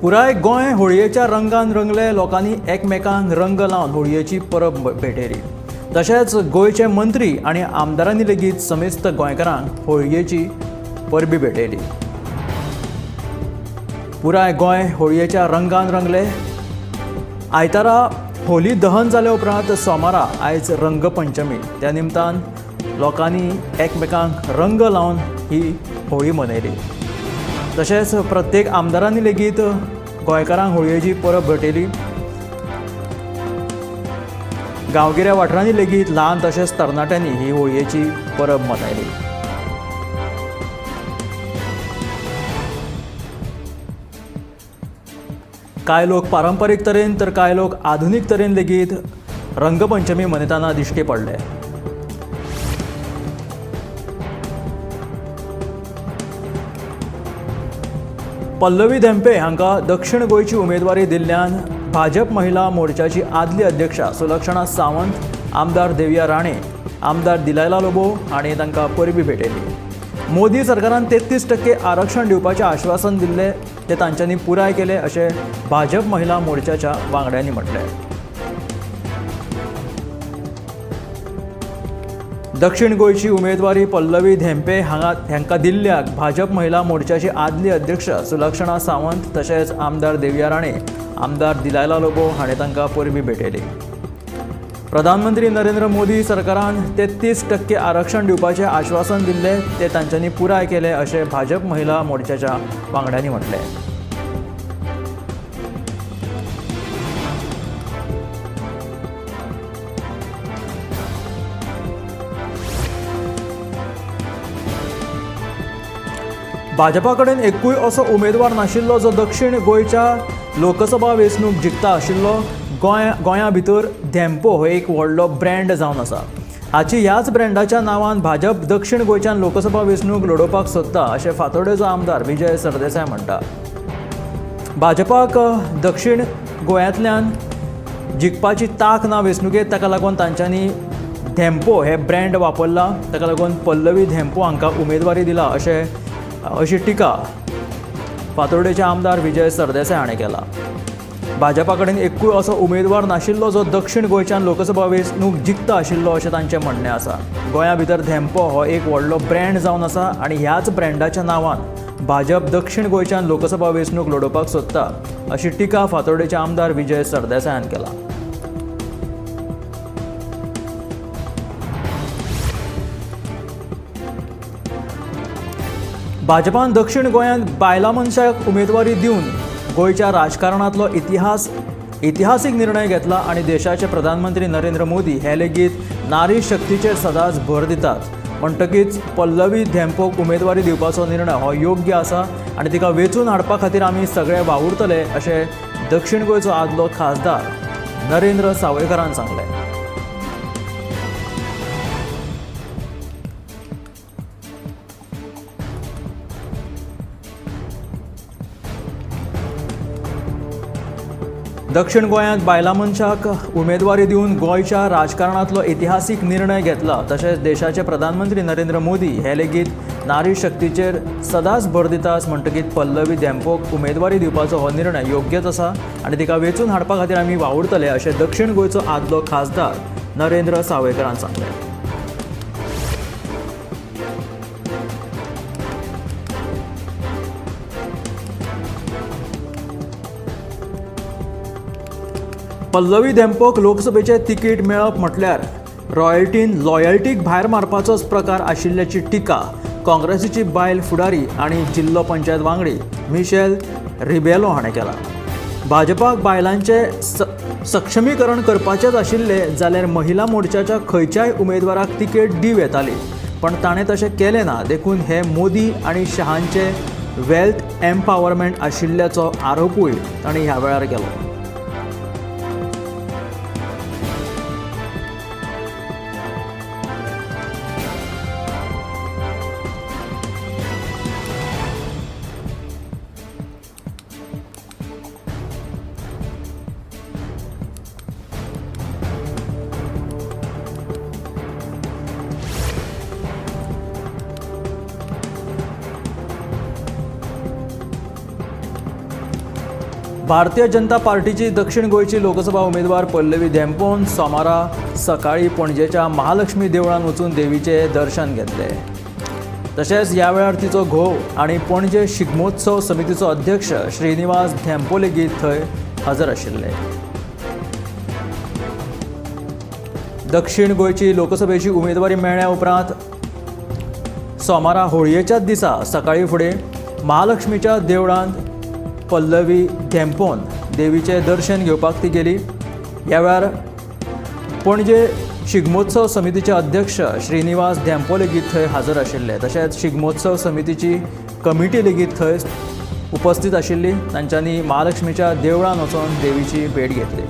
पुराय गोंय होळयेच्या रंगान रंगले. लोकांनी एकमेकांक रंग लावन होळयेची परब भेटयली. तशेंच गोंयचे मंत्री आनी आमदारांनी लेगीत समेस्त गोंयकारांक होळयेची परबी भेटयली. पुराय गोंय होळयेच्या रंगान रंगले. आयतारा होली दहन जाल्या उपरांत सोमारा आयज रंगपंचमी. त्या निमतान लोकांनी एकमेकांक रंग लावन ही होळी मनयली. तशेंच प्रत्येक आमदारांनी लेगीत गोंयकारांक होळयेची परब भेटयली. गांवगिऱ्या वाठारांनी लेगीत ल्हान तशेंच तरणाट्यांनी ही होळयेची परब मनयली. कांय लोक पारंपरीक तरेन तर कांय लोक आधुनीक तरेन लेगीत रंगपंचमी मनयतना दिश्टी पडले. पल्लवी धेंपे हांकां दक्षिण गोंयची उमेदवारी दिल्ल्यान भाजप महिला मोर्चाची आदली अध्यक्षा सुलक्षणा सावंत, आमदार देविया राणे, आमदार दिलायला लोबो हांणी तांकां परबी भेटयली. मोदी सरकारान 33% आरक्षण दिवपाचें आश्वासन दिल्लें तें तांच्यांनी पुराय केलें अशें भाजप महिला मोर्चाच्या वांगड्यांनी म्हटलें. दक्षिण गोंयची उमेदवारी पल्लवी धेंपे हांकां दिल्ल्याक भाजप महिला मोर्चाची आदली अध्यक्ष सुलक्षणा सावंत तशेंच आमदार देविया राणे, आमदार दिलायला लोबो हाणें तांकां परबी भेटयली. प्रधानमंत्री नरेंद्र मोदी सरकारान 33% आरक्षण दिवपाचें आश्वासन दिल्लें तें तांच्यांनी पुराय केलें अशें भाजप महिला मोर्चाच्या वांगड्यांनी म्हटलें. भाजपा कडेन एकूय असो उमेदवार नाशिल्लो जो दक्षिण गोंयच्या लोकसभा वेंचणूक जिखता आशिल्लो. गोंया भितर धेंपो हो एक व्हडलो ब्रँड जावन आसा. हाची ह्याच ब्रँडाच्या नांवान भाजप दक्षिण गोंयच्यान लोकसभा वेंचणूक लडोवपाक सोदता अशें फातोर्डेचो आमदार विजय सरदेसाय म्हणटा. भाजपाक दक्षिण गोंयांतल्यान जिखपाची तांक ना वेंचणुकेंत, ताका लागून तांच्यांनी धेंपो हे ब्रँड वापरला. ताका लागून पल्लवी धेंपो हांकां उमेदवारी दिला अशी टिका फातोर्डेचे आमदार विजय सरदेसाय हाणें केला. भाजपा कडेन एकूय असो उमेदवार नाशिल्लो जो दक्षिण गोंयच्यान लोकसभा वेंचणूक जिखता आशिल्लो अशें तांचें म्हणणें आसा. गोंया भितर धेंपो हो एक व्हडलो ब्रँड जावन आसा आनी ह्याच ब्रँडाच्या नांवान भाजप दक्षिण गोंयच्यान लोकसभा वेंचणूक लडोवपाक सोदता अशी टिका फातोर्डेचे आमदार विजय सरदेसायान केला. भाजपान दक्षिण गोंयांत बायलां मनशाक उमेदवारी दिवन गोंयच्या राजकारणांतलो इतिहासीक निर्णय घेतला आनी देशाचे प्रधानमंत्री नरेंद्र मोदी हे लेगीत नारी शक्तीचेर सदांच भर दितात. म्हणटकीच पल्लवी धेंपोक उमेदवारी दिवपाचो निर्णय हो योग्य आसा आनी तिका वेंचून हाडपा खातीर आमी सगळे वावुरतले अशें दक्षिण गोंयचो आदलो खासदार नरेंद्र सावयकारान सांगलें. दक्षिण गोंयांत बायलां मनशाक उमेदवारी दिवन गोंयच्या राजकारणांतलो इतिहासीक निर्णय घेतला. तशेंच देशाचे प्रधानमंत्री नरेंद्र मोदी हे लेगीत नारी शक्तीचेर सदांच भर दितात. म्हणटकीच पल्लवी धेंपोक उमेदवारी दिवपाचो हो निर्णय योग्यच आसा आनी तिका वेंचून हाडपा खातीर आमी वावुरतले अशें दक्षिण गोंयचो आदलो खासदार नरेंद्र सावयकारान सांगलें. पल्लवी धेंपोक लोकसभेचें तिकीट मेळप म्हटल्यार रॉयल्टीन लॉयल्टीक भायर मारपाचोच प्रकार आशिल्ल्याची टिका काँग्रेसीची बायल फुडारी आनी जिल्लो पंचायत वांगडी मिशेल रिबेलो हाणें केला. भाजपाक बायलांचें सक्षमीकरण करपाचेंच आशिल्लें जाल्यार महिला मोर्चाच्या खंयच्याय उमेदवाराक तिकेट दिवं येताली, पण ताणें तशें केलें ना. देखून हे मोदी आनी शहांचे वेल्थ एम्पावरमेंट आशिल्ल्याचो आरोपूय ताणें ह्या वेळार केलो. भारतीय जनता पार्टीची दक्षिण गोंयची लोकसभा उमेदवार पल्लवी धेंपोन सोमारा सकाळी पणजेच्या महालक्ष्मी देवळान वचून देवीचे दर्शन घेतले. तशेंच ह्या वेळार तिचो घोव आनी पणजे शिगमोत्सव समितीचो अध्यक्ष श्रीनिवास धेंपो लेगीत थंय हजर आशिल्ले. दक्षिण गोंयची लोकसभेची उमेदवारी मेळ्ळ्या उपरांत सोमारा होळयेच्याच दिसा सकाळी फुडें महालक्ष्मीच्या देवळांत पल्लवी धेंपोन देवीचें दर्शन घेवपाक ती गेली. ह्या वेळार पणजे शिगमोत्सव समितीचे अध्यक्ष श्रीनिवास धेंपो लेगीत थंय हाजर आशिल्ले. तशेंच शिगमोत्सव समितीची कमिटी लेगीत थंय उपस्थित आशिल्ली. तांच्यांनी महालक्ष्मीच्या देवळांत वचून देवीची भेट घेतली.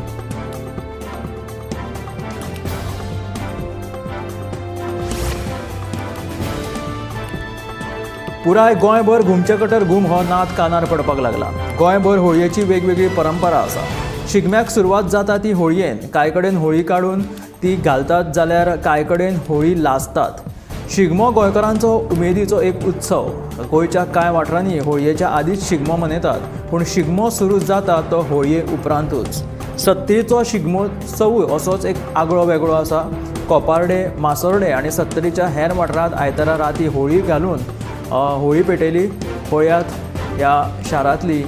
पुराय गोंयभर घुमचे कटर घूम हो नाद कानार पडपाक लागला. गोंयभर होळयेची वेगवेगळी परंपरा आसा. शिगम्याक सुरवात जाता ती होळयेन. कांय कडेन होळी काडून ती घालतात जाल्यार कांय कडेन होळी लासतात. शिगमो गोंयकारांचो उमेदीचो एक उत्सव. गोंयच्या कांय वाठारांनी होळयेच्या आदींच शिगमो मनयतात, पूण शिगमो सुरू जाता तो होळये उपरांतूच. सत्तरीचो शिगमोत्सवूय असोच एक आगळो वेगळो आसा. कोपार्डे, मासोर्डे आनी सत्तरीच्या हेर वाठारांत आयतारा राती होळी घालून होळी पेटयली. पळयात ह्या शारांतली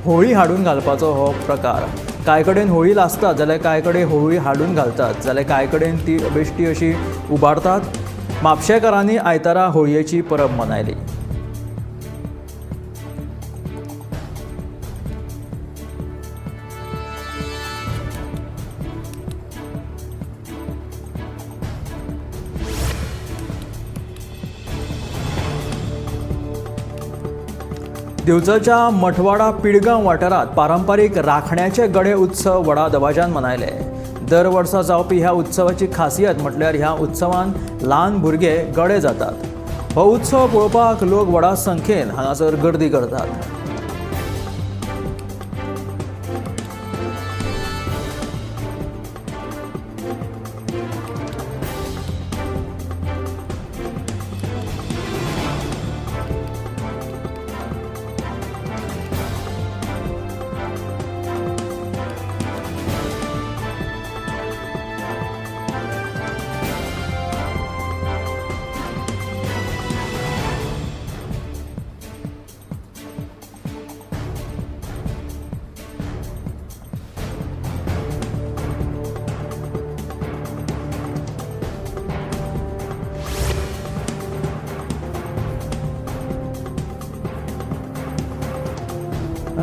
होळी हाडून घालपाचो हो प्रकार. कांय कडेन होळी लासतात जाल्यार कांय कडेन होळी हाडून घालतात, जाल्यार कांय कडेन ती बेश्टी अशी उबारतात. म्हापशेकारांनी आयतारा होळयेची परब मनयली. दिवचलच्या मठवाडा पिळगांव वाठारांत पारंपारीक राखण्याचे गडे उत्सव व्हडा दबाज्यान मनयले. दर वर्सा जावपी ह्या उत्सवाची खासियत म्हटल्यार ह्या उत्सवान ल्हान भुरगे गडे जातात. हो उत्सव पळोवपाक लोक व्हडा संख्येन हांगासर गर्दी करतात.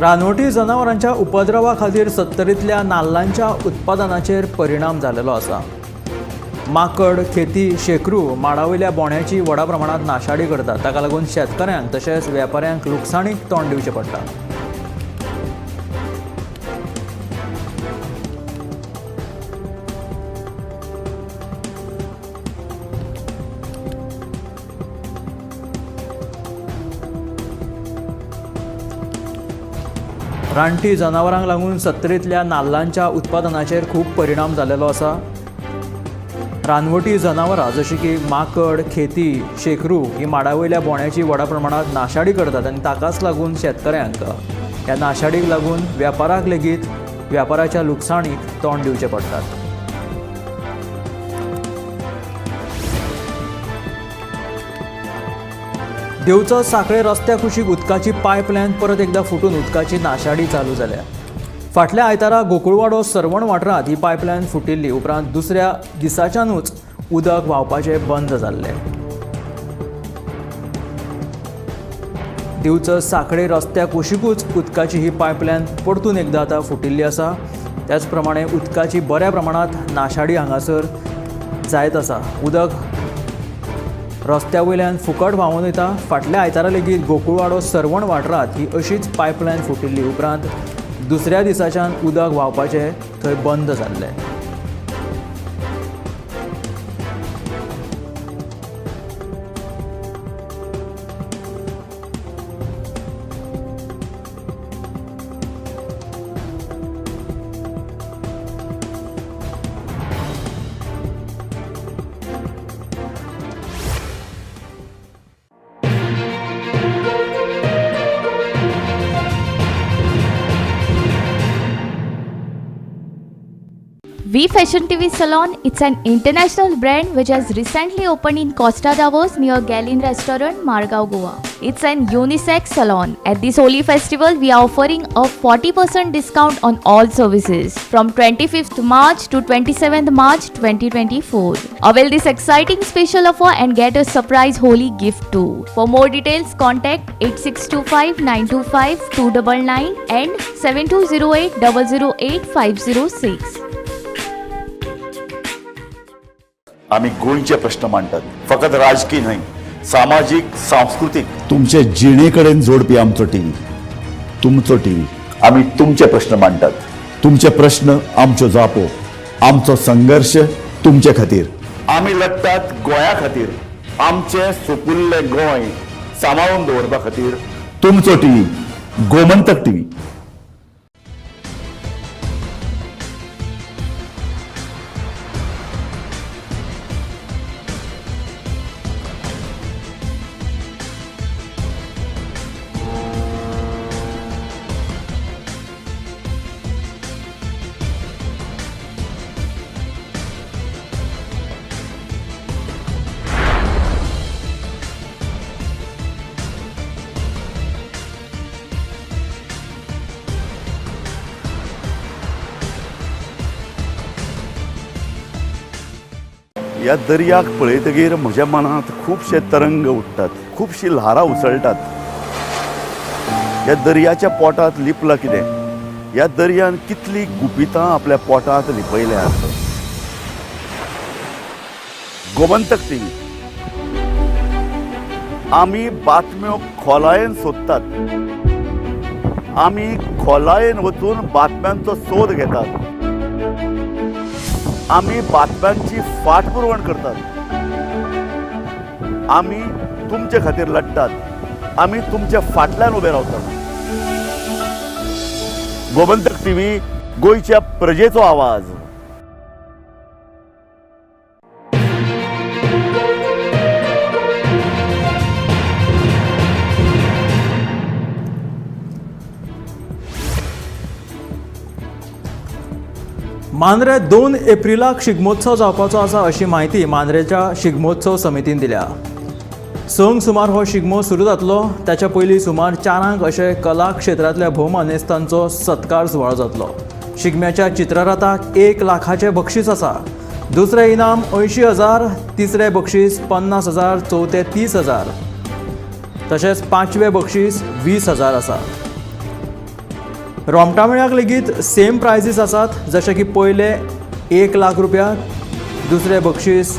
रानवटी जनावरांच्या उपद्रवा खातीर सत्तरींतल्या नाल्लांच्या उत्पादनाचेर परिणाम जाल्लो आसा. माकड, खेती, शेकरू माडावयल्या बोण्याची व्हडा प्रमाणांत नाशाडी करतात. ताका लागून शेतकऱ्यांक तशेंच वेपाऱ्यांक लुकसाणीक तोंड दिवचें पडटा. रानटी जनावरांक लागून सत्तरींतल्या नाल्लांच्या उत्पादनाचेर खूब परिणाम जाल्लो आसा. रानवटी जनावरां जशी की माकड, खेती, शेकरू ही माडावयल्या बोण्याची व्हडा प्रमाणांत नाशाडी करतात आनी ताकाच लागून शेतकऱ्यांक ह्या नाशाडीक लागून वेपाराक लेगीत वेपाराच्या लुकसाणीक तोंड दिवचें पडटात. दिवचल सांखळे रस्त्या कुशीक उदकाची पायपलायन परत एकदा फुटून उदकाची नाशाडी चालू जाल्या. फाटल्या आयतारा गोकुळवाडो सरवण वाठारांत ही पायपलायन फुटिल्ली. उपरांत दुसऱ्या दिसाच्यानूच उदक व्हांवपाचें बंद जाल्लें. दिवचल सांखळे रस्त्या कुशिकूच उदकाची ही पायपलायन परतून एकदा आतां फुटिल्ली आसा. त्याच प्रमाणे उदकाची बऱ्या प्रमाणांत नाशाडी हांगासर जायत आसा. उदक रस्त्या वयल्यान फुकट व्हांवून वयता. फाटल्या आयतारा लेगीत गोकुळवाडो सरवण वाठारांत ही अशीच पायपलायन फुटिल्ली. उपरांत दुसऱ्या दिसाच्यान उदक व्हांवपाचें थंय बंद जाल्लें. V Fashion TV Salon, it's an international brand which has recently opened in Costa Davos near Gallin Restaurant, Margao, Goa. It's an unisex salon. At this Holi festival, we are offering a 40% discount on all services from 25th March to 27th March 2024. Avail this exciting special offer and get a surprise Holi gift too. For more details, contact 8625 925 299 and 7208 008 506. आमी गोंयचे प्रश्न मांडटात, फकत राजकीय न्हय, सामाजीक, सांस्कृतीक, तुमचे जिणे कडेन जोडपी आमचो टीव्ही, तुमचो टीव्ही. आमी तुमचे प्रश्न मांडटात, तुमचे प्रश्न आमच्यो जापो, आमचो संघर्श तुमचे खातीर. आमी लडटात गोंया खातीर, आमचें सुपुल्लें गोंय सांबाळून दवरपा खातीर. तुमचो टीव्ही, गोमंतक टीव्ही. ह्या दर्याक पळयतगीर म्हज्या मनांत खुबशे तरंग उठ्ठात, खुबशीं ल्हारां उसळटात. ह्या दर्याच्या पोटांत लिपलां कितें? ह्या दर्यान कितलीं गुपितां आपल्या पोटांत लिपयल्यांत? गोमंतक टीव्ही, आमी बातम्यो खोलायेन सोदतात, आमी खोलायेन वचून बातम्यांचो सोद घेतात, आमी बातम्यांची फाटपुरवण करतात, आमी तुमचे खातीर लडटात, आमी तुमच्या फाटल्यान उबे रावतात. गोमंतक टीव्ही, गोंयच्या प्रजेचो आवाज. मांद्रे 2 एप्रिलाक शिगमोत्सव जावपाचो आसा अशी म्हायती मांद्रेच्या शिगमोत्सव समितीन दिल्या. 6 सुमार हो शिगमो सुरू जातलो. ताच्या पयलीं सुमार 4 अशे कला क्षेत्रांतल्या भोवमानेस्तांचो सत्कार सुवाळो जातलो. शिगम्याच्या चित्ररथाक 1 लाखाचें बक्षीस आसा. दुसरें इनाम 80,000, तिसरें बक्षीस 50,000, चवथें 30,000, तशेंच पांचवें बक्षीस 20,000 आसा. रोमटामेळाक लेगीत सेम प्रायजीस आसात, जशें की पयले 1 लाख रुपया, दुसरें बक्षीस,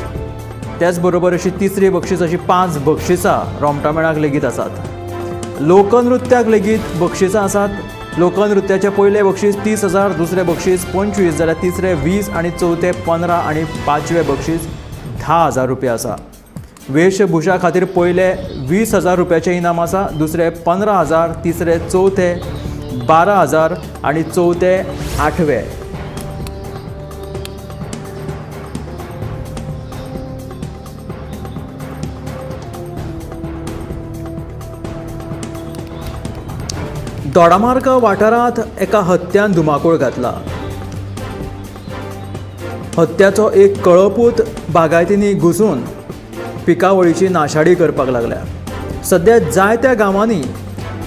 त्याच बरोबर अशी तिसरी बक्षीस, अशी 5 बक्षिसां रोमटामेळाक लेगीत आसात. लोकनृत्याक लेगीत बक्षिसां आसात. लोकनृत्याचें पयलें बक्षीस 30,000, दुसरें बक्षीस 25, जाल्यार तिसरें 20 आनी चवथें 15 आनी पांचवें बक्षीस 10,000 रुपया आसा. वेशभूषा खातीर पयलें 20,000 रुपयाचें इनाम आसा, दुसरें 15,000, तिसरें चवथें 12,000 आनी चवथें आठवें. दोडामार्ग वाठारांत एका हत्यान धुमाकूळ घातला. हत्याचो एक कळपूत बागायतींनी घुसून पिकावळीची नाशाडी करपाक लागल्या. सद्या जायत्या गांवांनी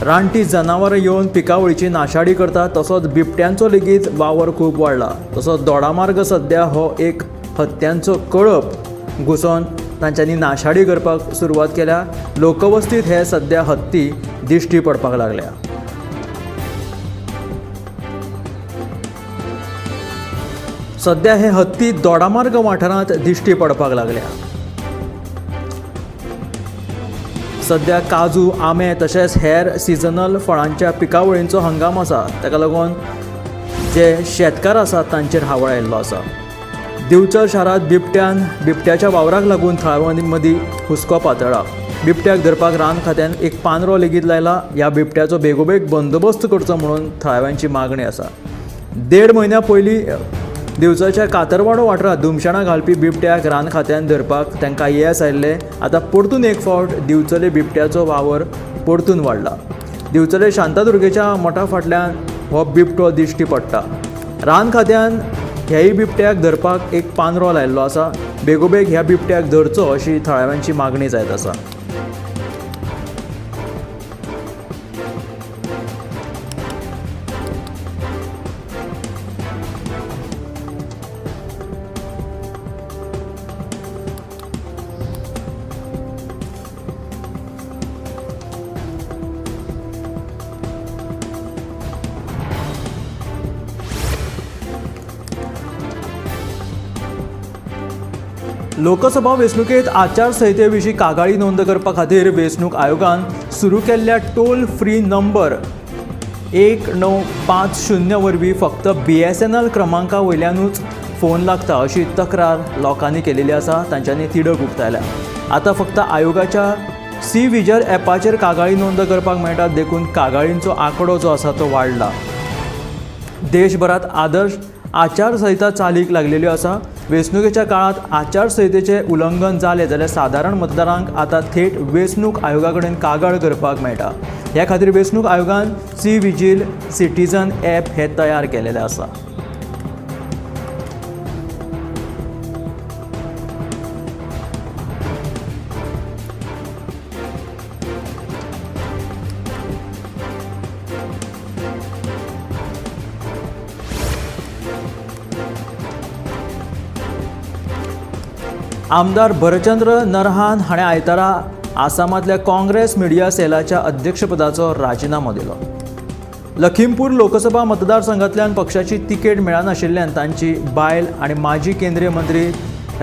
रानटी जनावरां येवन पिकावळीची नाशाडी करतात. तसोच बिबट्यांचो लेगीत वावर खूब वाडला. तसोच दोडामार्ग सद्या हो एक हत्यांचो कळप घुसोन तांच्यांनी नाशाडी करपाक सुरवात केल्या. लोकवस्तीत हे सद्या हत्ती दिश्टी पडपाक लागल्या. सद्या हे हत्ती दोडामार्ग वाठारांत दिश्टी पडपाक लागल्या. सद्या काजू, आंबे तशेंच हेर सिजनल फळांच्या पिकावळींचो हंगाम आसा. ताका लागून जे शेतकार आसात तांचेर हावळ आयिल्लो आसा. दिवचल शारांत बिबट्याच्या वावराक लागून थळाव्यां मदीं हुस्को पातळ्ळा. बिबट्याक धरपाक रान खात्यान एक पांदरो लेगीत लायला. ह्या बिबट्याचो बेगोबेग बंदोबस्त करचो म्हणून थळाव्यांची मागणी आसा. 1.5 म्हयन्या पयलीं दिवचलच्या कातरवाडो वाठारांत धुमशेणां घालपी बिबट्याक रान खात्यान धरपाक तांकां येस आयिल्लें. आतां परतून एक फावट दिवचले बिबट्याचो वावर परतून वाडला. दिवचले शांतादुर्गेच्या मठा फाटल्यान हो बिबटो दिश्टी पडटा. रान खात्यान ह्याय बिबट्याक धरपाक एक पांदरो लायिल्लो आसा. बेगोबेग ह्या बिबट्याक धरचो अशी थळाव्यांची मागणी जायत आसा. लोकसभा वेंचणुकेंत आचारसंहिते विशीं कागाळी नोंद करपा खातीर वेंचणूक आयोगान सुरू केल्ल्या टोल फ्री नंबर 1950 वरवीं फक्त BSNL क्रमांका वयल्यानूच फोन लागता अशी तक्रार लोकांनी केलेली आसा. तांच्यांनी तिडक उक्तायल्या. आतां फक्त आयोगाच्या सी विजल ॲपाचेर कागाळी नोंद करपाक मेळटा, देखून कागाळींचो आंकडो जो आसा तो वाडला. देशभरांत आदर्श आचारसंहिता चालीक लागलेल्यो आसा. वेंचणुकेच्या काळांत आचारसंहितेचें उल्लंघन जालें जाल्यार सादारण मतदारांक आतां थेट वेंचणूक आयोगा कडेन कागाळ करपाक मेळटा. ह्या खातीर वेंचणूक आयोगान सी विजील सिटीजन ॲप हें तयार केलेलें आसा. आमदार भरचंद्र नरहान हाणें आयतारा आसामांतल्या काँग्रेस मिडिया सेलाच्या अध्यक्षपदाचो राजिनामो दिलो. लखीमपूर लोकसभा मतदारसंघांतल्यान पक्षाची तिकेट मेळनाशिल्ल्यान तांची बायल आनी माजी केंद्रीय मंत्री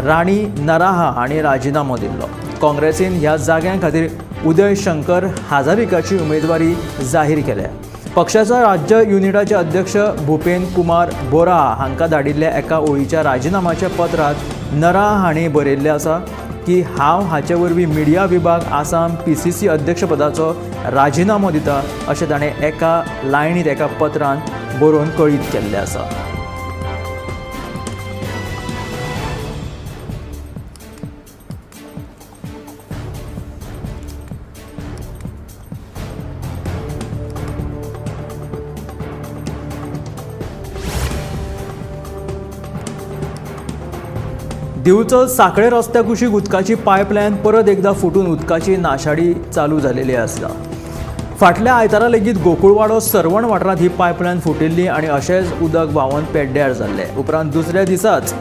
राणी नराहा हांणी राजिनामो दिल्लो. काँग्रेसीन ह्या जाग्यां खातीर उदय शंकर हाजारिकाची उमेदवारी जाहीर केल्या. पक्षाच्या राज्य युनिटाचे अध्यक्ष भूपेन कुमार बोरा हांकां धाडिल्ल्या एका ओळीच्या राजिनामाच्या पत्रांत नरा हांणी बरयिल्लें आसा की हांव हाचे वरवीं मिडिया विभाग आसाम PCC अध्यक्षपदाचो राजिनामो दिता अशें ताणें एका लायनींत एका पत्रांत बरोवन कळीत केल्लें आसा. दिवचल साखळे रस्त्या कुशीक उदकाची पायपलायन परत एकदा फुटून उदकाची नाशाडी चालू जालेली आसा. फाटल्या आयतारा लेगीत गोकुळवाडो सर्वण वाठारांत ही पायपलायन फुटिल्ली आनी अशेंच उदक व्हांवन पेड्ड्यार जाल्लें. उपरांत दुसऱ्या दिसाच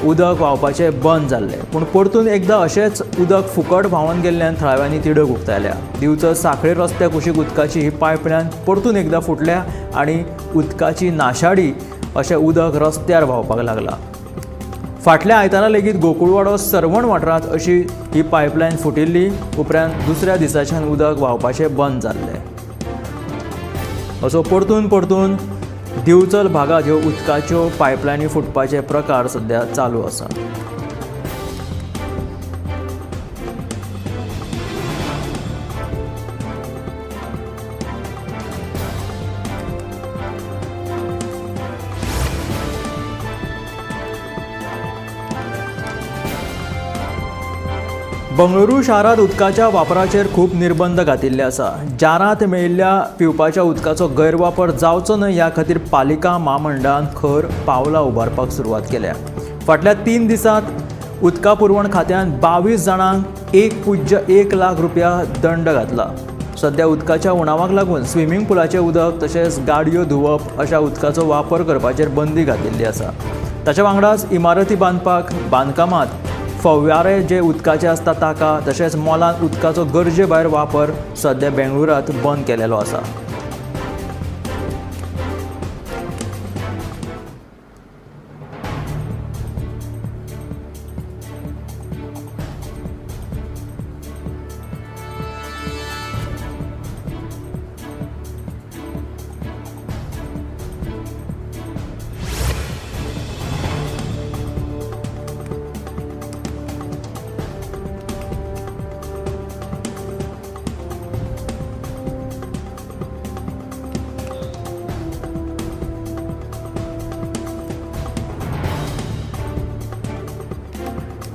उदक व्हांवपाचें बंद जाल्लें, पूण परतून एकदा अशेंच उदक फुकट व्हांवन गेल्ल्यान थळाव्यांनी तिडक उक्तायल्या. दिवचल साखळे रस्त्या कुशीक उदकाची ही पायपलायन परतून एकदा फुटल्या आनी उदकाची नाशाडी अशें उदक रस्त्यार व्हांवपाक लागलां. फाटल्या आयतारा लेगीत गोकुळवाडो सर्वण वाठारांत अशी ही पायपलायन फुटिल्ली. उपरांत दुसऱ्या दिसाच्यान उदक व्हांवपाचें बंद जाल्लें. असो परतून परतून दिवचल भागांत ह्यो उदकाच्यो पायपलायनी फुटपाचे प्रकार सद्या चालू आसा. बंगळुरू शारांत उदकाच्या वापराचेर खूब निर्बंध घातिल्ले आसा. जारांत मेळिल्ल्या पिवपाच्या उदकाचो गैरवापर जावचो न्हय ह्या खातीर पालिका म्हामंडळान खर पावलां उबारपाक सुरवात केल्या. फाटल्या 3 दिसांत उदका पुरवण खात्यान 22 जाणांक 1.01 लाख रुपया दंड घातला. सद्या उदकाच्या उणावाक लागून स्विमींग पुलाचें उदक तशेंच गाडयो धुवप अशा उदकाचो वापर करपाचेर बंदी घातिल्ली आसा. ताच्या वांगडाच इमारती बांदपाक, बांदकामांत फव्वारे जे उदकाचे आसता ताका तशेंच मॉलांत उदकाचो गरजे भायर वापर सद्या बेंगळुरांत बंद केलेलो आसा.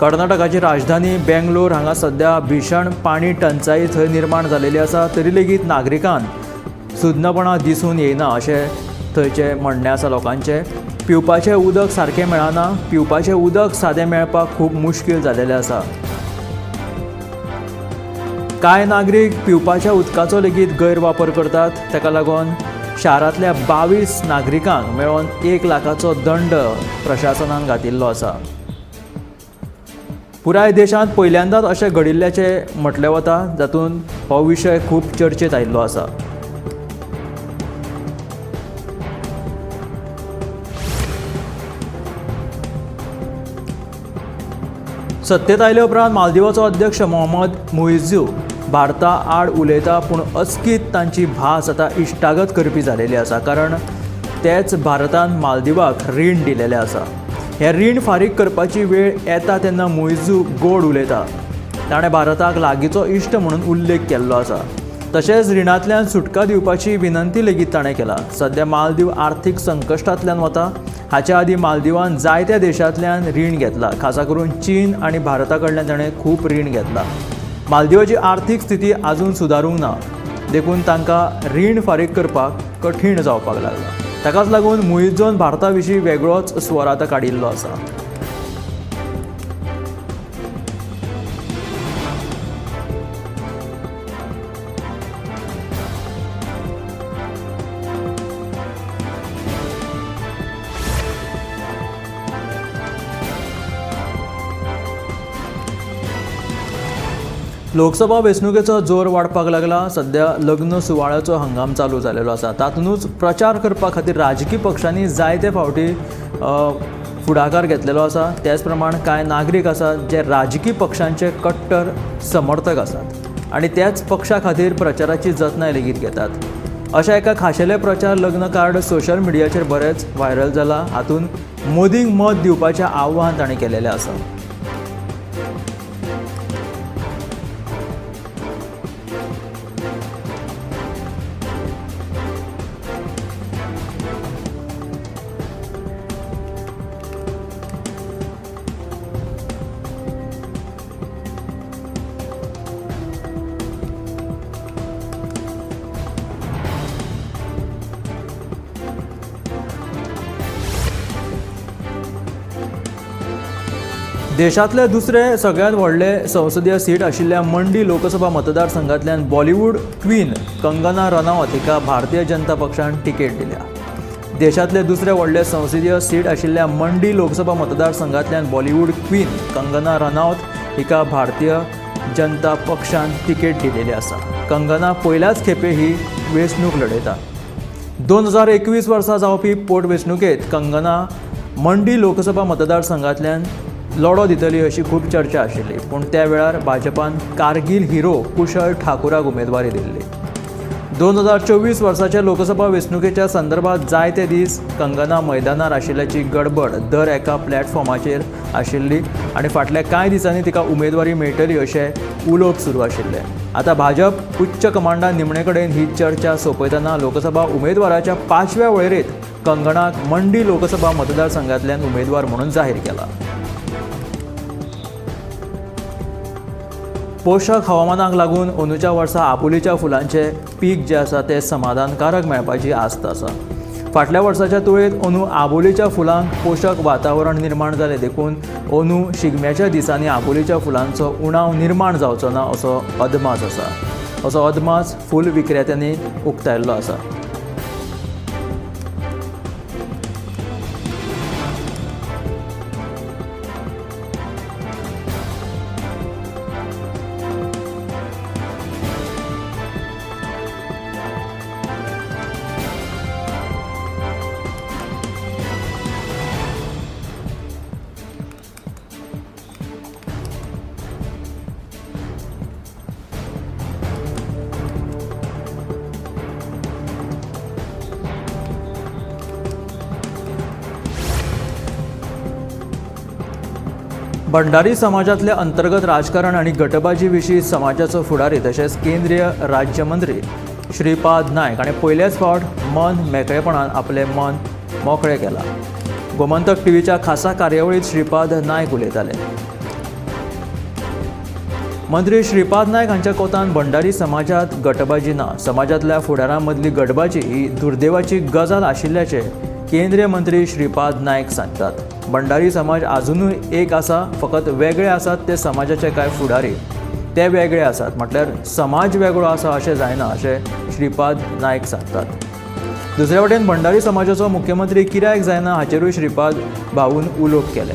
कर्नाटकाची राजधानी बेंगलोर हांगा सद्या भीषण पाणी टंचाई थंय निर्माण जालेली आसा. तरी लेगीत नागरिकांक सुज्ञपणां दिसून येना अशें थंयचें म्हणणें आसा लोकांचें. पिवपाचें उदक सारकें मेळना. पिवपाचें उदक सादें मेळपाक खूब मुश्कील जालेलें आसा. कांय नागरीक पिवपाच्या उदकाचो लेगीत गैरवापर करतात. ताका लागून शारांतल्या 22 नागरिकांक मेळोवन 1 लाखाचो दंड प्रशासनान घातिल्लो आसा. पुराय देशांत पयल्यांदाच अशें घडिल्ल्याचें म्हटलें वता, जातूंत हो विशय खूब चर्चेत आयिल्लो आसा. सत्तेत आयले उपरांत मालदिवाचो अध्यक्ष मोहम्मद मुइझू भारता आड उलयता, पूण अचकीत तांची भास आतां इश्टागत करपी जालेली आसा, कारण तेच भारतान मालदिवाक रीण दिलेलें आसा. हें रीण फारीक करपाची वेळ येता तेन्ना मुइझू गोड उलयता. ताणें भारताक लागींचो इश्ट म्हणून उल्लेख केल्लो आसा. तशेंच रिणांतल्यान सुटका दिवपाची विनंती लेगीत ताणें केला. सद्या मालदीव आर्थीक संकश्टांतल्यान वता. हाच्या आदीं मालदिवान जायत्या देशांतल्यान रीण घेतला, खासा करून चीन आनी भारता कडल्यान ताणें खूब रीण घेतला. मालदिवाची आर्थीक स्थिती आजून सुदारूंक ना, देखून तांकां रीण फारीक करपाक कठीण जावपाक लागला. ताकाच लागून मुइझून भारता विशीं वेगळोच स्वर आतां काडिल्लो आसा. लोकसभा वेंचणुकेचो जोर वाडपाक लागला. सद्या लग्न सुवाळ्याचो हंगाम चालू जालेलो आसा. तातूंतच प्रचार करपा खातीर राजकी पक्षांनी जायते फावटी फुडाकार घेतलेलो आसा. त्याच प्रमाण कांय नागरीक आसात जे राजकी पक्षांचे कट्टर समर्थक आसात आनी त्याच पक्षा खातीर प्रचाराची जतनाय लेगीत घेतात. अशा एका खाशेले प्रचार लग्न कार्ड सोशल मिडियाचेर बरेंच व्हायरल जाला. हातूंत मोदींक मत दिवपाचें आव्हान ताणें केलेलें आसा. देशांतले दुसरे सगळ्यांत व्हडले संसदीय सीट आशिल्ल्या मंडी लोकसभा मतदारसंघांतल्यान बॉलिवूड क्वीन कंगना रनौत हिका भारतीय जनता पक्षान तिकेट दिल्या. देशांतले दुसरे व्हडले संसदीय सीट आशिल्ल्या मंडी लोकसभा मतदारसंघांतल्यान बॉलिवूड क्वीन कंगना रनौत हिका भारतीय जनता पक्षान तिकेट दिलेली आसा. कंगना पयल्याच खेपे ही वेंचणूक लढयता. 2021 वर्सा जावपी पोटवेंचणुकेंत कंगना मंडी लोकसभा मतदारसंघांतल्यान लढो दितली अशी खूब चर्चा आशिल्ली, पूण त्या वेळार भाजपान कारगिल हिरो कुशल ठाकूराक उमेदवारी दिल्ली. 2024 वर्साच्या लोकसभा वेंचणुकेच्या संदर्भात जायते दीस कंगना मैदानार आशिल्ल्याची गडबड दर एका प्लॅटफॉर्माचेर आशिल्ली आनी फाटल्या कांय दिसांनी तिका उमेदवारी मेळटली अशें उलोवप सुरू आशिल्लें. आतां भाजप उच्च कमांडान निमणे कडेन ही चर्चा सोंपयतना लोकसभा उमेदवाराच्या 5व्या वळेरेंत कंगनाक मंडी लोकसभा मतदारसंघांतल्यान उमेदवार म्हणून जाहीर केला. पोशक हवामानाक लागून अंदूच्या वर्सा आबोलीच्या फुलांचें पीक जें आसा तें समाधानकारक मेळपाची आस्त आसा. फाटल्या वर्साच्या तुळेंत अंदू आबोलीच्या फुलांक पोशक वातावरण निर्माण जालें, देखून अंदू शिगम्याच्या दिसांनी आबोलीच्या फुलांचो उणाव निर्माण जावचो ना असो अदमास आसा. असो अदमास फूल विक्रेत्यांनी उक्तायल्लो आसा. भंडारी समाजातले अंतर्गत राजकारण आणि गटबाजी विशीं समाजाचो फुडारी तशेंच केंद्रीय राज्यमंत्री श्रीपाद नायक हाणें पयल्याच फावट मन मेकळेपणान आपलें मन मोकळें केलां. गोमंतक टीव्हीच्या खासा कार्यावळींत श्रीपाद नायक उलयताले. मंत्री श्रीपाद नायक हांच्या कोतान भंडारी समाजात गटबाजी ना, समाजांतल्या फुडारां मदली गटबाजी ही दुर्दैवाची गजाल आशिल्ल्याचें केंद्रीय मंत्री श्रीपाद नायक सांगतात. भंडारी समाज आजुनूय एक आसा, फकत वेगळे आसात ते समाजाचे कांय फुडारी, ते वेगळे आसात, म्हटल्यार समाज वेगळो आसा अशें जायना अशें श्रीपाद नायक सांगतात. दुसरे वटेन भंडारी समाजाचो मुख्यमंत्री कित्याक जायना हाचेरूय श्रीपाद भाऊन उलोवप केलें.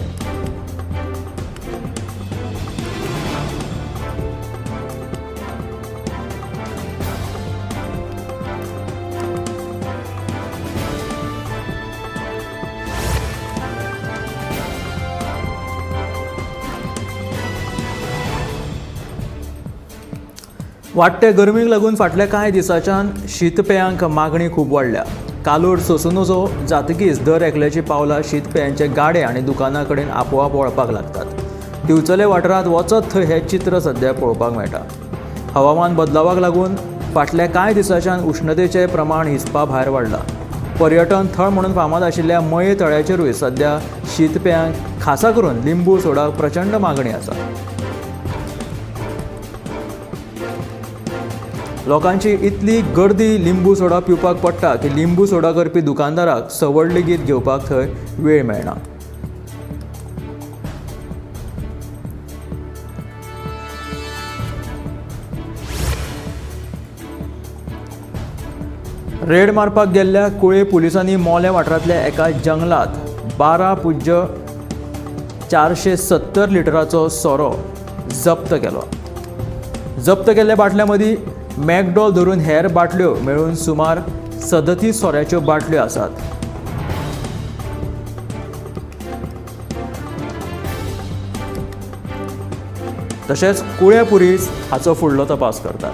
वाडटे गरमीक लागून फाटल्या कांय दिसांच्यान शीतपेयांक मागणी खूब वाडल्या. कालोर सोसूं नजो जातकीच दर एकल्याची पावलां शीतपेयांचे गाडे आनी दुकानां कडेन आपोआप वळपाक लागतात. दिवचले वाठारांत वचत थंय हें चित्र सद्या पळोवपाक मेळटा. हवामान बदलावाक लागून फाटल्या कांय दिसांच्यान उश्णतेचें प्रमाण हिसपा भायर वाडलां. पर्यटन थळ म्हणून फामाद आशिल्ल्या मये तळ्याचेरूय सद्या शीतपेयांक खासा करून लिंबू सोडाक प्रचंड मागणी आसा. लोकांची इतली गर्दी लिंबू सोडा पिवपाक पडटा की लिंबू सोडा करपी दुकानदाराक सवड लेगीत घेवपाक थंय वेळ मेळना. रेड मारपाक गेल्ल्या कुळे पुलिसांनी मोलें वाठारांतल्या एका जंगलांत 12.470 लिटराचो सोरो जप्त केलो. जप्त केल्ल्या बाटल्यां मदीं मॅकडॉल धरून हेर बाटल्यो मेळून सुमार 37 सोऱ्याच्यो बाटल्यो आसात. तशेंच कुळे पुलीस हाचो फुडलो तपास करतात.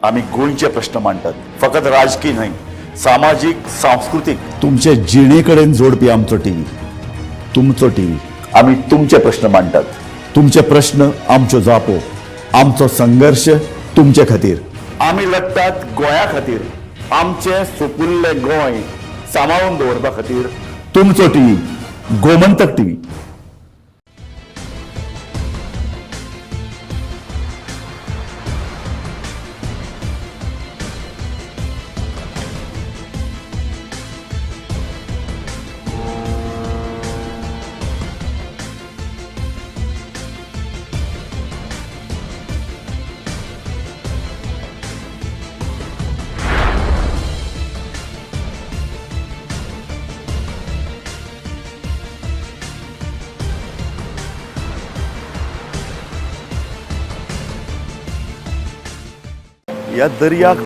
आमी गोंयचे प्रश्न मांडटात, फकत राजकीय न्हय, सामाजीक, सांस्कृतीक, तुमचे जिणे कडेन जोडपी आमचो टीव्ही, तुमचो टीव्ही. आमी तुमचे प्रश्न मांडटात, तुमचे प्रश्न आमच्यो जापो, आमचो संघर्श तुमचे खातीर. आमी लढटात गोंया खातीर, आमचें सुपुल्लें गोंय सांबाळून दवरपा खातीर. तुमचो टीव्ही, गोमंतक टीव्ही. ह्या दर्याक